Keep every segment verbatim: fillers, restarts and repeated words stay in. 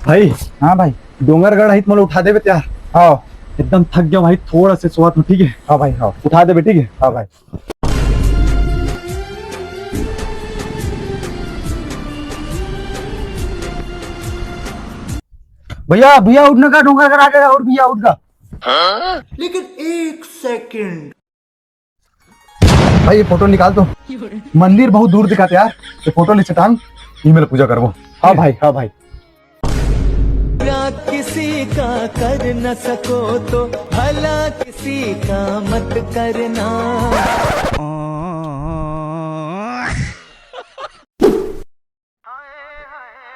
भाई। हाँ भाई। डोंगरगढ़ आही त मोला उठा देबे त यार। हाँ। एकदम थक गया भाई, थोड़ा से सोवत हूँ, ठीक है? हाँ भाई, हाँ। उठा देबे, ठीक है? हाँ भाई। भैया, भैया, उठ ना का, डोंगरगढ़ आ गया, और भैया, उठ का। लेकिन एक सेकंड। भाई, ये फोटो निकाल तो। मंदिर बहुत दूर दिखाते यार, ये फोटो नीचे टांग, इही मेर पूजा करबो। हाँ भाई, हाँ भाई। बुरा किसी का कर न सको तो भला किसी का मत करना।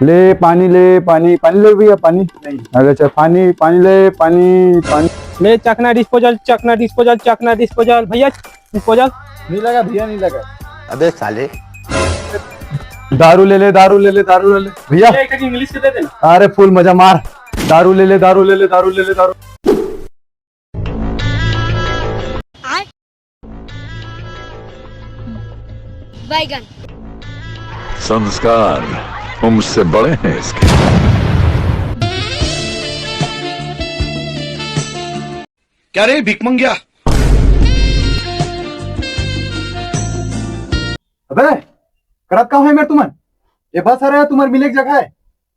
ले पानी, ले पानी, पानी ले भैया, पानी। नहीं। अरे अच्छा, पानी, पानी ले, पानी, पानी। ले चखना डिस्पोजल, चखना डिस्पोजल, चखना डिस्पोजल, भैया डिस्पोजल। नहीं लगा भैया, नहीं लगा। अबे साले। दारू ले ले, दारू ले ले, दारू ले ले भैया। भैया, एक इंग्लिश के दे देना। अरे फुल मजा मार। दारू ले ले, दारू ले ले, दारू ले ले, दारू। बैगन। संस्कार उम्र से बड़े हैं इसके। क्या रे भिकमंगिया? अबे, करत का हे मेर तुमन? ये बस हरे, तुम्हर मिले के जगह है।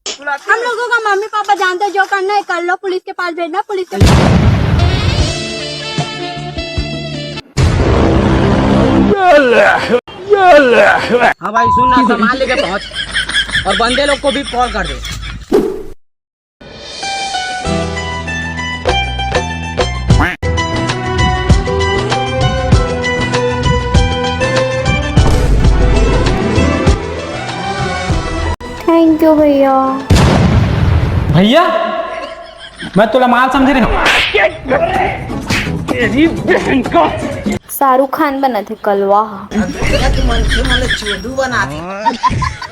हम लोगों का मम्मी पापा जानते हैं, जो करना है कर लो, पुलिस के पास भेजना, पुलिस के पास। हाँ भाई सुन ना, सामान लेके पहुंच और बंदे लोग को भी कॉल कर दे। थैंक यू भैया। भैया, मैं तोला माल समझ रहे हूँ। तेरी बहन का। शाहरुख खान बनत हे कलवा ह। दुनिया के मनखे मन ल चोदू बनाथे।